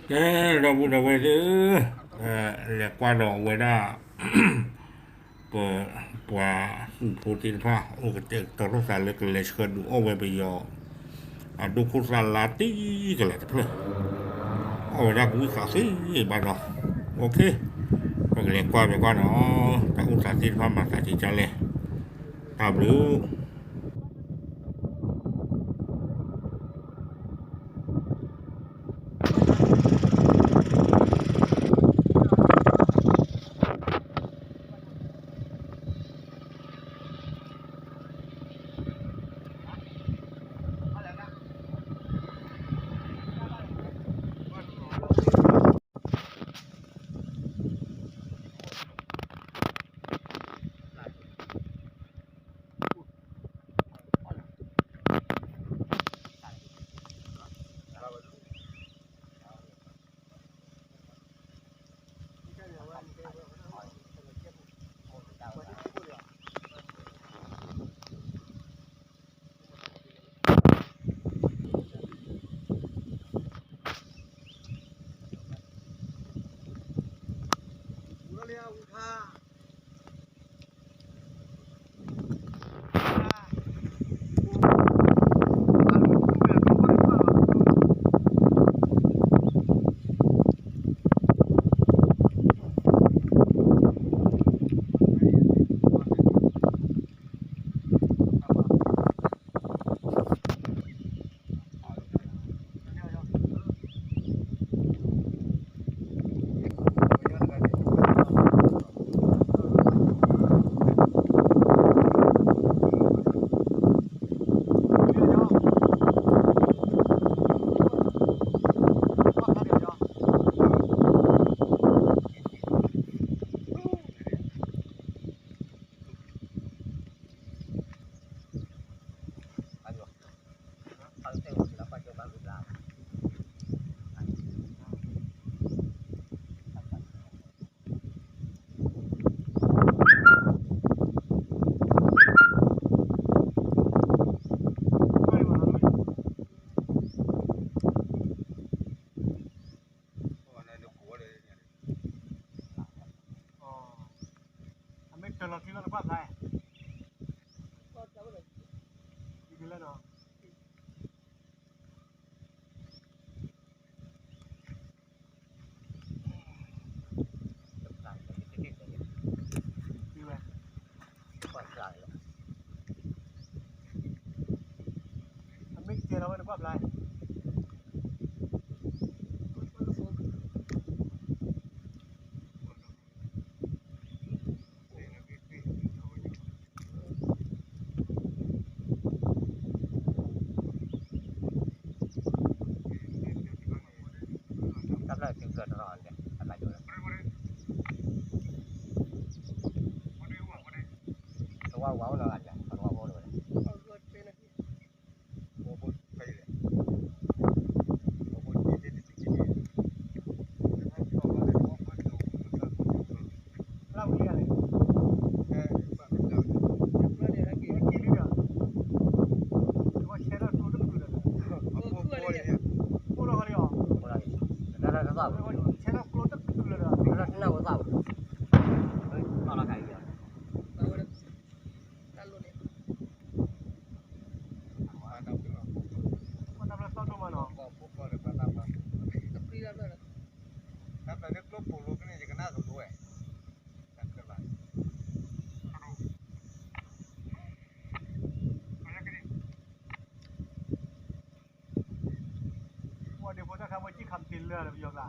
ကဲ ဒီပုၢ်ဒီဝဲၢ်သ့ၣ်ဧၢ, လဲၤကွၢ်ဒီးအဝဲဒၣ် ပ ပှၤဟံၣ်ဖိသ့ၣ်တဖၣ် အိၣ်ကတဲာ်ကတီၤလိာ်သးလၢကလဲၤဆှၢဒုးအီၣ်ဝဲပယီၤ အဒိၣ်ခိၣ်သၣ်လါတံၢ်ကလဲာ်တဖျၢၣ်, အီၣ်ဝဲဒၣ်ကဝံၣ်ဃာ်သ့ဘၣ်ဒီး OK, ပကလဲၤကွၢ်ပဲကွၢ်နီၤ, တၢ်အိၣ်သးသ့ၣ်တဖၣ်မၤသးဒ်လဲၣ်, တၢ်ဘျုး. အမ့ၢ်တၢ်လီၤခံလီၤတကွၢ်ဖျါ, ဒ်လဲၣ်နီၤ. အမ့ၢ်ကဲလီၤဝဲတကွၢ်ဖျါ. တၢ်ဖျၢၣ်သံဖျၢၣ်တရီလဲၣ်, တၢ်ဖျၢၣ်ယိၤလၢ တဝါဝါအိၣ်လၢဂၤလဲၣ်, တဝါဝါအိၣ်လၢဂၤလဲၣ်. တၢ်ပျၢ်လၢကျိပိာ်လိကန့ၣ် ယကနၣ်သဘိဝဲ, တၢ်ပျၢ်ဘၣ်. ပှၤဒ့ဖိတၢ်ခါ ပှၤကံၣ်ခးပတ့လၢာ်ဒီးပယီၤကျါ